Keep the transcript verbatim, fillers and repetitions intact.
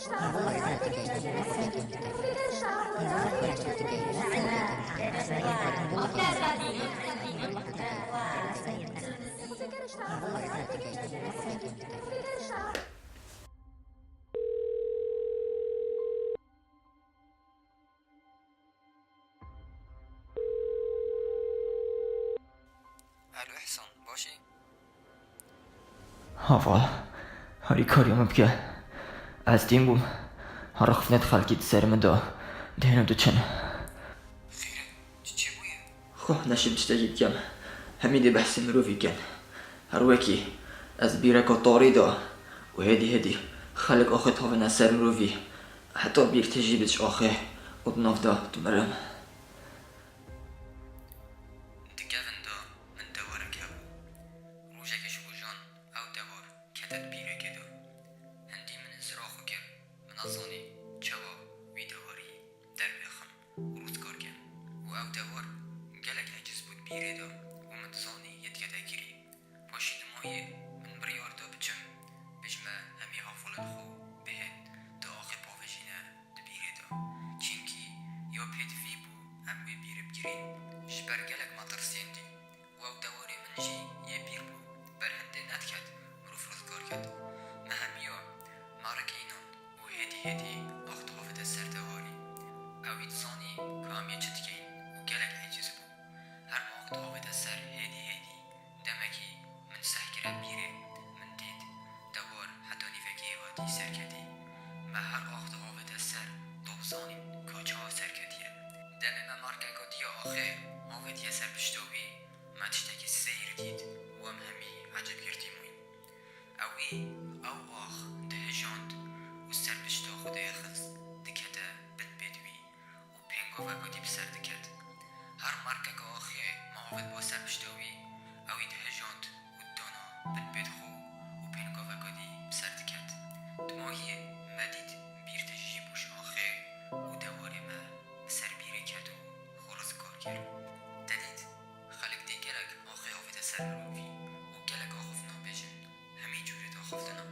Alo Îhsan, baş î? Heval, harîkariya min bike. Ez tîm bûm. Rexifnet xelkî di ser min de dihên û diçin. Xêr e, çi çêbûye? Xwe neşim tiştekî bikim. Hemî dê behsê mirovî kin. Her wekî ez bîreka tarî de û hêdî hêdî xelk axê tavêne ser mirovî. Heta bîr tijî biç axê û di nav de dimirim. Di kevin de min dewarek hebû. Rojekê ji rojan ew dewar kete di bîrekê de. Hindî min zira xwe kir, min nezanî çawa wî dewarî derbêxim û rizgar kim. Û ew dewar gelek eciz bû di bîrê de û min dizanî yê dikete kirî. Paşî di mayê min biryar da biçim, bijme hemî hevalên xwe bihên di axê pavêjîne di bîrê de. Çimkî ya pêdivî bû em wê bîrê bigirîn, ji ber gelek metirsiyên dî. Û ew dewarê min jî yê bîr bû, ber hindê nediket, mirov rizgar ket. Me hemiya merikînan û hêdî hêdî ax diavête ser dewarî. Ew ê dizanî ku em yê çi dikeyn û gelek eciz bû. Her ma ax diavête ser hêdî hêdî, demekî min seh kire bîrê, min dît dewar heta nîvekî hatî serketî. Me her ax diavête ser da bizanîn ka çawa serketiye. Demê me merkeka diya axê avêtiye ser pişta wî, me tiştekî seyr dît û em hemî ecêb girtî bûyn. Ewî ew ax dihijand û ser pişta xwe dayêxist, dikete bin pêdivî û pêngaveka dî bi ser diket. Her merkeka axê me avêt ba ser pişta wî, ewî dihijand û dana bin pêd xwe û pêngaveka dî bi ser diket. Di mayê me dît bîr tijî bû ji axê û dewarê me bi ser bîrê ket û xwe rizgar kir. Te dît, xelk dê gelek axê avête ser mirovî û gelek axiftina bêjin, hemî cûrê daxiftina.